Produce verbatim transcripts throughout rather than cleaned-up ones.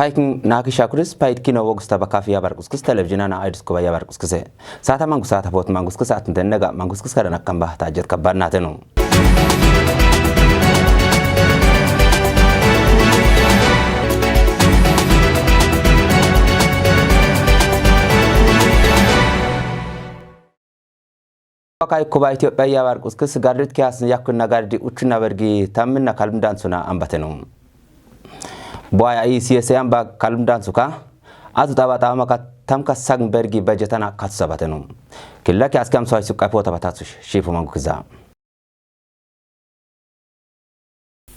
Aikin naaki shakuris paid kino wogusta bakafi yabarkuskis televizhina na aidus kuba yabarkuskise. Saata mangu saata pot manguskis atin dennega manguskis kadan akamba tajet kabadnatenu. Wakai kuba Itopia yabarkuskis gardit kiyasn yakkuna gardi uchuna bergi tamminna kalbndan suna ambatenu. Bwaya i siyese amba kalbndan suka atu taba taba maka tamka sagn bergi bejetana katsabatenu. Killa kiyas kiyam soi sukka pota batatu shifu mangu kiza.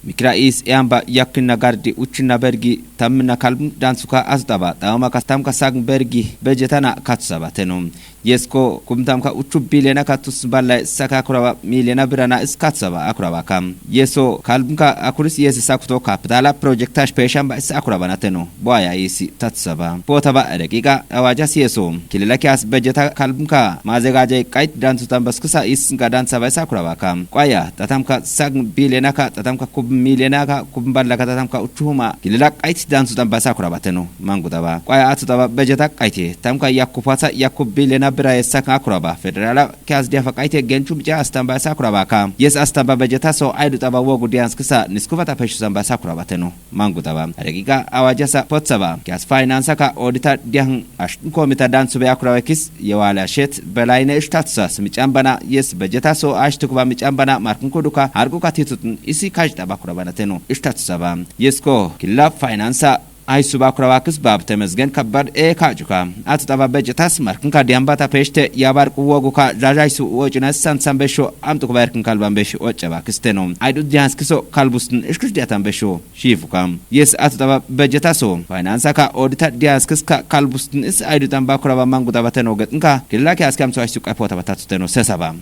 Mikira is eamba yakkina gardi uchina bergi tamina kalbndan suka atu taba taba maka tamka sagn bergi bejetana katsabatenu. Yesko kubntamka uchu bilena katus balla saka akuraba milena birana is katsaba akuraba kam. Yeso kalbnka akuris yesi sakuto kapitala projektash peshamba is akuraba natenu. Bwaya isi tatsaba. Potaba rekika awaja siyeso. Kilelaki as bejeta kalbnka mazegaje kait dansu tambaskisa is nga dansaba is akuraba kam. Kwaya tatamka sagn bilena ka tatamka kub milena ka kub balla ka tatamka uchuma. Kilelak kait dansu tamba is akuraba tenu. Mangutaba. Kwaya atutaba bejeta kaite. Tamka yakupasa yakub bilena bira yesa ka akuraba. Federala kias diafa kaite genchu bija astamba is akuraba ka. Yes astamba bejeta so aidu taba wogu dianskisa niskuba ta peshu samba is akuraba tenu. Mangutaba. Rekika awajasa potsaba. Kias finansa ka odita diahn ash komita dansu be akuraba kis yewala shet belaine ishtatsa smichambana yes bejeta so ash tukuba michambana markun kuduka harku katitutn isi kajtaba akuraba natenu. Ishtatsaba. Yesko killa finansa Ai suba akuraba kis bab temezgen kabad e kajuka. Atu taba bejetas marknka diamba ta peshte yabar kuwoguka jajai su wojuna san san besho amtu kuba erkin kalban besho ochaba kisteno. Ai du dians kiso kalbustin ishkish diatan besho. Shifukam. Yes atu taba bejetaso. Finansa ka odita dians kiska kalbustin is ai du tamba akuraba mangu taba teno getnka. Killa ki askam so ai suka pota ba tatu teno sesaba.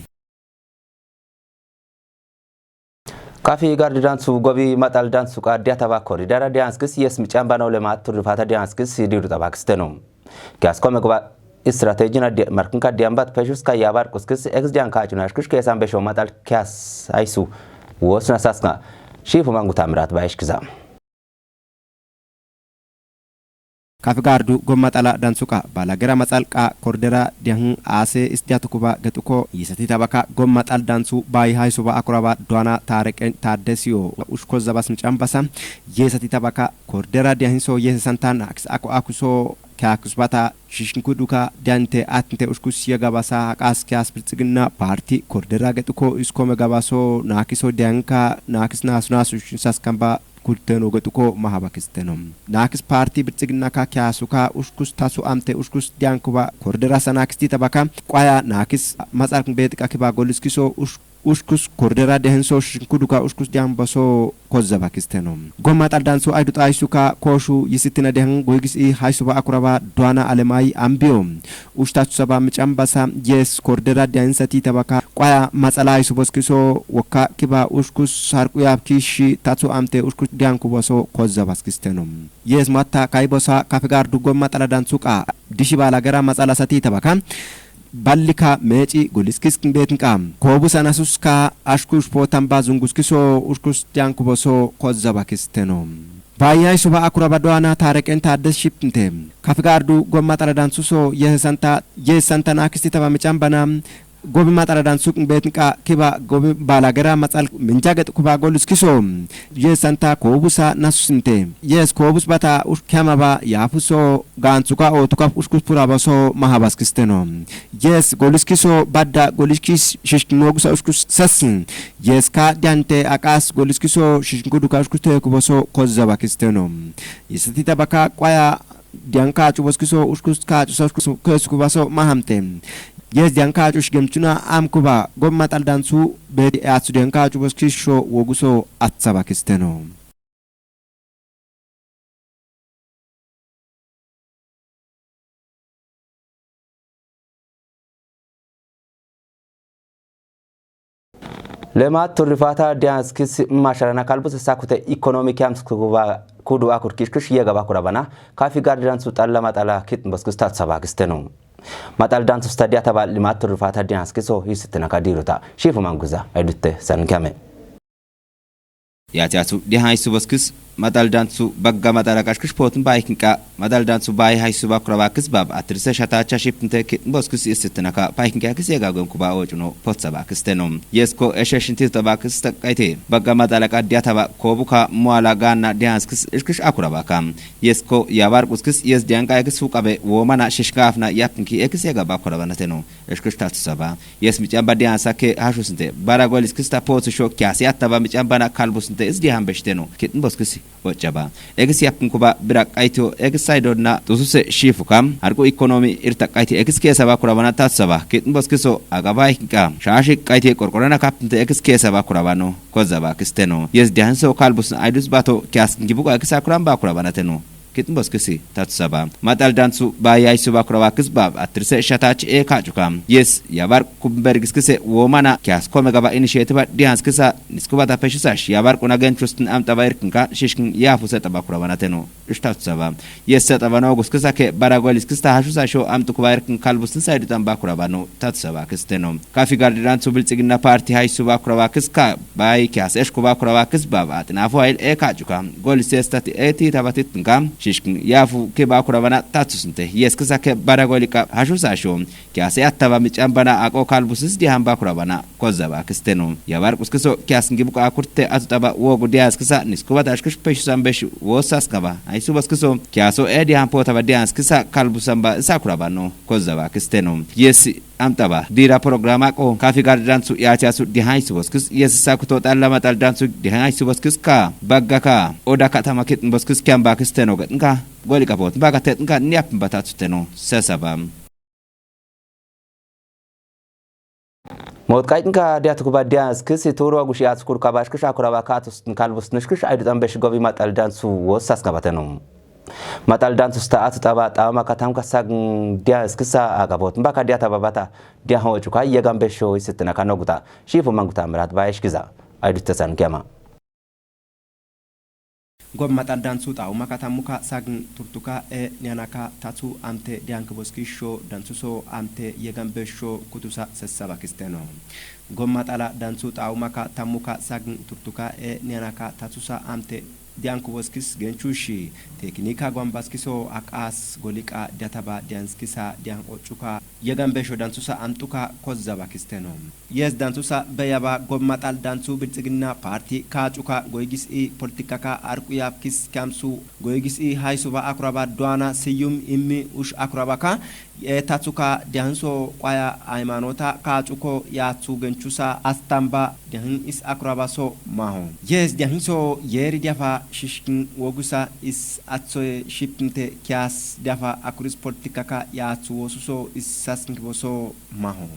Kafi gardi dansu gobi matal dansu ka diataba koridara dianskis yes michamba no lema turifata dianskis diru taba kisteno. Kiasko me goba strateji na di-, markinka diambat peshus ka yabar kuskis eks dian ka chuna shkish kesan besho matal kias aisu. Wosna saska. Shifu mangu tamrat ba ishkiza. Kafi gardu gom matala dansu ka balagera matsal ka kordera diahn ase is diatu kuba getuko yisati tabaka gom matal dansu bai hai suba akuraba duana tareken tadesio ushko zabas michambasa yisati tabaka kordera diahn so yese santana kis ako akuso kia kusbata shishinku duka diante atnte ushkus yegabasa akas kias piltsigina parti kordera getuko iskome gabaso nakiso dianka nakis nasu nasu shinsaskamba Kurteno getuko mahabakisteno. Nakis parti birtsigna ka kiasuka ushkus tasu amte ushkus diankuba kordera sa nakis titabaka kwaya nakis matsark bet kakiba goliskiso ush-, ushkus kordera dehenso shinkuduka ushkus dianbaso kozabakisteno. Goma taldanso aidut aisuka koshu yisitina dehen guigis i haisuba akuraba duana alemai ambio. Ushtachu saba michambasa yes kordera diansa titabaka kwaya matsala isuboskiso waka kiba ushkus sarkuyabkishi tatsu amte ushkus diankuboso kozabaskisteno. Yes matta kaibosa kafigar dugo matsala dansuka dishi balagera matsala sa titabaka ballika mechi goliskis kinbetinka kobusa nasuska ashkush potan ba zunguskiso ushkus diankuboso kozabakisteno. Bayai suba akuraba duana tareken tades shipnte. Kafigardu goma taradan suso yesanta yesanta nakistitaba michambana. Gobi mataradan suk betinka kiba gobi balagera matsal minjaget kuba goluskiso. Yesanta kobusa nasusinte. Yes kobus bata ush kiamaba yafuso gansuka otuka ushkus purabaso mahabaskisteno. Yes goluskiso badda goluskis shishkinogusa ushkus sasin. Yes ka diante akas goliskiso shishinkuduka ushkus tekuboso kozabakisteno. Yesatita baka kwaya dianka chuboskiso ushkus ka chusa ushkus kesukubaso mahamte. Yes dianka chush gemchuna amkuba goma taldansu beti atsu dianka chuboskisho woguso atsabakisteno. Lema turifata dianskis masharana kalbus sakute ikonomi kiamskuba kudu akur kishkish yegaba kurabana kafi gardiran su talla matala kit mboskis tatsabakisteno. Matal dansu stadia taba lema turifata dianskiso hisitena kadiruta shifu manguza aidute san kiame. Yatiyasu dihan isu boskis matal dansu bagga matal akashkish potin baiknka matal dansu bai haisu bakura bakis bab atirse shatacha shipnte kitn boskis isitnaka baiknkakis yegagoen kuba ocuno potsa bakis teno. Yesko esheshinti tabakis takaite bagga matal akadya taba kobuka muala ganna dihanskis ishkish akura baka. Yesko yabar kuskis yes dianka ekis hukabe womana shishkafna yapnki ekis yega bakura banateno. Eshkish tatsaba yes michamba diansa ke hashusnte bara goliskis tapotsisho kyasi attaba michambana kalbusnte is dihan beshteno kitn boskis ochaba. Ekis yapnkuba bira kaitio ekis saidodna tususe shifukam harku ekonomi irta kaiti ekis kesaba kurabana tatsaba kitn boskiso agaba ikka shashi kaiti korkorana kapnte ekis kesaba kurabano kozaba kisteno. Yes dihanso kalbusn aidus bato kyas ngibuka ekis akuramba kurabanateno. Kitn boskisi tatsaba matal dansu ba yaisu bakura bakis bab atirse shatach e kachuka. Yes yabar kumbergiskise womana kyas komegaba initiative dihanskisa niskubata peshisash yabar kuna genchustin amtaba irkinka shishkin yafuse taba kurabanateno. Ishtatsaba yes tatsaba no guskisa ke bara goliskista hashusasho amtukuba irkin kalbustin saidutan bakura bano tatsaba kisteno. Kafi gardi dansu biltsigina parti haisu bakura bakiska bai kyas eshku bakura bakis bab atinafu ail e kachuka. Golis estati eti tabatitnka shishkin yafu ke bakura bana tatsusnte yes kisa ke bara golika hashusasho. Kyase attaba michambana ako kalbusis dihan bakura bana kozaba kisteno. Yabar kuskiso kyas ngibuka akurte atutaba wogu dihanskisa niskubata ashkish peshusan besh wosas ngaba haisu boskiso kyaso e dihan potaba dihanskisa kalbusamba sakura bano kozaba kisteno. Yes amtaba dira programa ko kafi gardi dansu yatiyasu dihan isu boskis yes sakuto talla matal dansu dihan isu boskis ka bagga ka oda katama kitn boskis kyamba kisteno gatnka golika pot baga tetnka nyapn batatsuteno sesaba. Mot kaitnka diatukuba dihanskisi turo gushi atsukur kabashkish akura bakatustin kalbusnishkish aidutan besh gobi matal dansu wosas ngabateno. Matal dansu sta atutaba tama katamka sagn dihanskisa agabot mbaka diataba bata diaho chuka yegan besho isitnaka noguta shifu manguta mrat baishkiza. Aidut tasan kyama. Gob matal dansu tauma katamka sagn turtuka e nianaka tatsu amte diank boskisho dansuso amte yegan besho kutusa sesaba kisteno. Gob matala dansu tauma katamka sagn turtuka e nianaka tatsusa amte diank boskis genchushi teknika gwambaskiso akas golika diataba dianskisa dian ochuka yegan besho dansusa amtuka kozaba kisteno. Yes dansusa beyaba gob matal dansu biltsigina parti kachuka goygis i politikaka arku yapkis kyamsu goygis i haisuba akuraba duana siyum imi ush akurabaka e tatsuka dianso kwaya aimanota kachuko yatsu genchusa astamba dian is akurabaso maho. Yes dianso yeri diafa shishkin wogusa is atsoe shipnte kyas diafa akuris politikaka yatsu wosuso is sasnkiboso maho.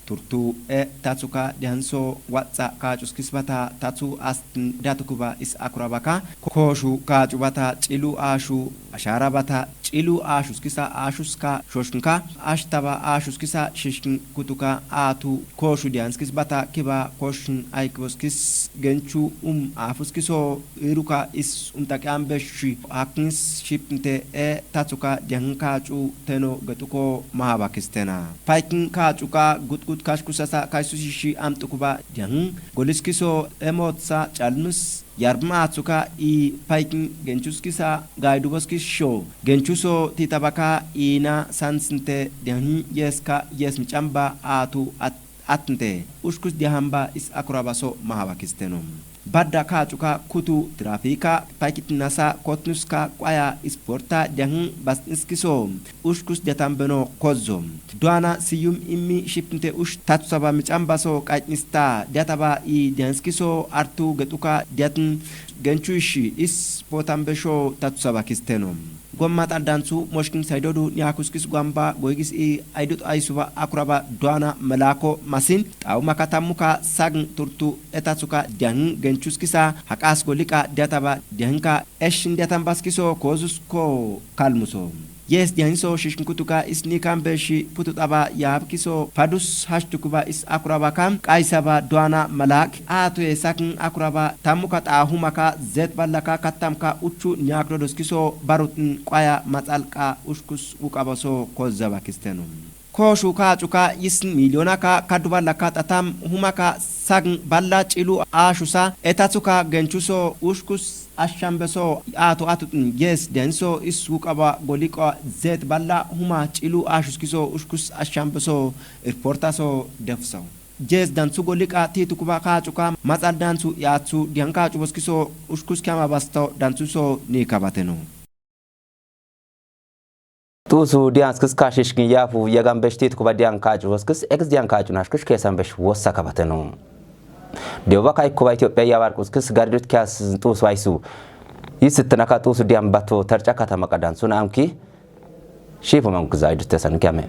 Turtu e tatsuka dianso watsa kachuskis bata tatsu astn diatukuba is akurabaka koshu kachubata chilu ashu ashara bata chilu ashuskisa ashuska shoshkinka ashtaba ashuskisa shishkin kutuka atu koshu dianskis bata kiba koshn aikiboskis genchu um afuskiso iruka is umtakyambeshi akins shipnte e tatsuka dian kachu teno getuko mahabakistena. Paikin kachuka gutgut kashkusasa kaisushishi amtukuba dian goliskiso emotsa chalmus yarbma atsuka i paikin genchuskisa gaiduboskisho genchuso titabaka ina sansnte dian yeska yesmichamba atu at atnte ushkus diahamba is akurabaso mahabakisteno. Badda kachuka kutu trafika paikitnasa kotnuska kwaya isporta diahn basnskiso ushkus diatambeno kozzo. Duana siyum imi shipnte ush tatsaba michambaso kaitnista diataba i dianskiso artu getuka diatn genchuishi is potambesho tatsaba kisteno. Gomma tal dansu moshkin saidodu niakuskis gwamba goigis i aidut aisuba akuraba duana melako masin taumaka tamuka sagn turtu etatsuka diahn genchuskisa hakas golika diataba diahnka eshin diatambaskiso kozusko kalmuso. Yes diahnso shishkin kutuka isnikan beshi pututaba yabkiso padus hashtukuba is akuraba kam kaisaba duana melak atuye sakn akuraba tamuka tahumaka zet balaka katamka uchu niakdodoskiso barutn kwaya matsalka ushkus ukabaso kozaba kisteno. Koshu kachuka isn milionaka kadubalaka tatam humaka Sagn balla cilu aashusa etatsuka genchuso ushkus ashambeso aatu atutn yes denso isku qaba goliqa zet balla huma cilu aashuskiso ushkus ashambeso irportaso defso. Yes dansu goliqa tiitukuba kaacuka matsal dansu yaatsu dihan kaacu boskiso ushkus kiama basto dansuso ni kabateno. Tuusu dianskis kashishkin yafu yagan beshtit kuba dian kacu waskis eks dian kacu nashkish kesan besh wasa kabateno. Dioba kai kuba Ethiopia yabar kuskis gardut kias tuusu aisu. Yisitnaka tuusu dian bato tarca katama kadan suna amki. Shifu mangkiza idut tesan kiame.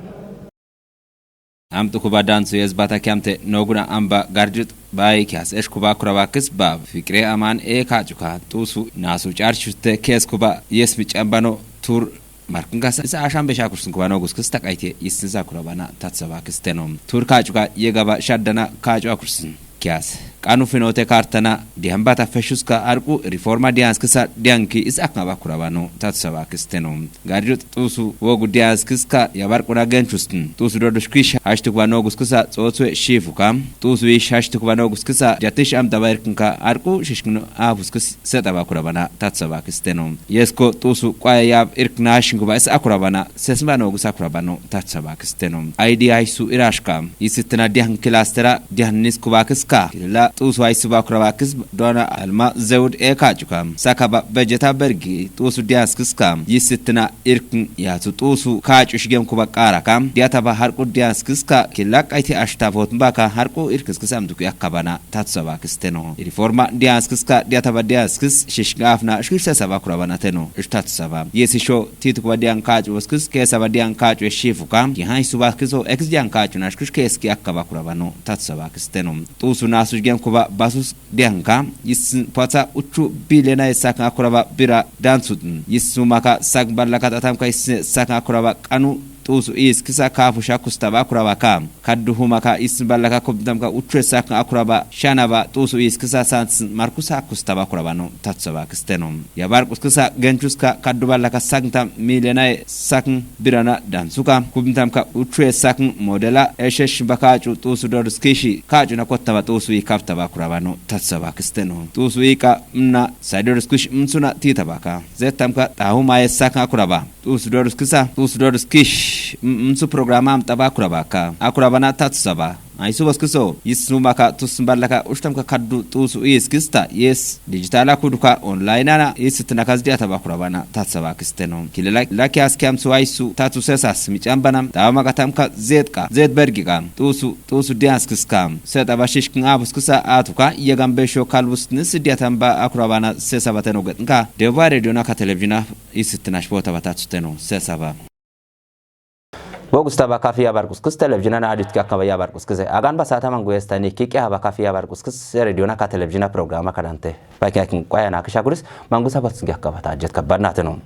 Amtu kuba dansu yesbata kiamte noguna amba gardut bai kias esh kuba kurabakis ba fikre aman e kacuka tuusu nasu carchute kes kuba yesmi cambano tur marknkas isa ashan besha kursin kuba noguskis takaite yisnisa kurabana tatsabakisteno. Tur kacuka yegaba shadana kacu akursin. Kias. Kanu finote kartana dihan bata feshuska arku reforma dianskisa dianki is aknaba kurabano tatsabakisteno. Gardut tuusu wogu dianskiska yabar kuna genchustin. Tuusu dodushkish hashtuk ba noguskisa tsotsue shifuka. Tuusu ish hashtuk ba noguskisa jatish am dabairkinka arku shishkino afuskis setaba kurabana tatsabakisteno. Yesko tuusu kwaya yab irkna hashinkuba is akurabana sesma nogus akurabano tatsabakisteno. Aidi aisu irashka. Yisitna dihan kilastera dihan niskubakiska. Kila tuusu aisuba kurabakis dona alma zewd e kacuka. Sakaba bejeta bergi tuusu dianskiska. Yisitna irkn yatu tuusu kacu shigem kuba karaka. Diataba harku dianskiska. Kila kaiti ashta vot mbaka harku irkiskis amduku yakabana tatsabakisteno. Reforma dianskiska diataba dianskis shishgafna shkish sesaba kurabanateno. Ish tatsaba. Yesisho tiitukuba dian kacu waskis kesaba dian kacu eshifuka. Kihan isubakiso eks dian kacu nashkish keski akaba kurabano tatsabakisteno. Tuusu nasu shigem kuba basus dianka. Yis pata uchu bilena esak akuraba bira dansutn. Yis sumaka sak ballaka tatamka yis sak akuraba kanu tuusu iskisa kafu shakustaba kurabaka. Kaddu humaka isn ballaka kubdamka uchu esak akuraba shanaba tuusu iskisa sansin markusa kustaba kurabano tatsabakisteno. Yabar kuskisa genchuska kaddu ballaka saknta milena e sakn birana dansuka kubdamka uchu esak modela eshesh bakacu tuusu doduskishi kacu nakotaba tuusu ikaptaba kurabano tatsabakisteno. Tuusu ika mna sai doduskish msuna titabaka. Zetamka tahuma esak akuraba. Tuusu doduskisa, tuusu doduskish, m-, msu programa amtaba akurabaka. Akurabana tatsaba. Aisu baskiso, yis sumaka tuusu ballaka ushtamka kaddu tuusu iskista, yes, digitala kuduka online ana, yis tnakas diataba akurabana tatsabakisteno. Kila laki aski amsu aisu, tatu sesas, michambana, tawamaka tamka zetka, zet bergika, tuusu, tuusu dianskiska. Setaba shishkin abuskisa atuka, yagan besho kalbusnis diatamba akurabana sesabateno getnka. Deba rediona ka televizina. Isitnash bota batatsuteno sesaba. Bogustaba kafi yabar kuskis televizina na aditki akaba yabar kuskis. Agan basata mangu esta ni kiki haba kafi yabar kuskis rediona ka televizina programa kadante. Paki akin kwaya na kishakuris mangu sabat singi akaba ta jet kabar nateno.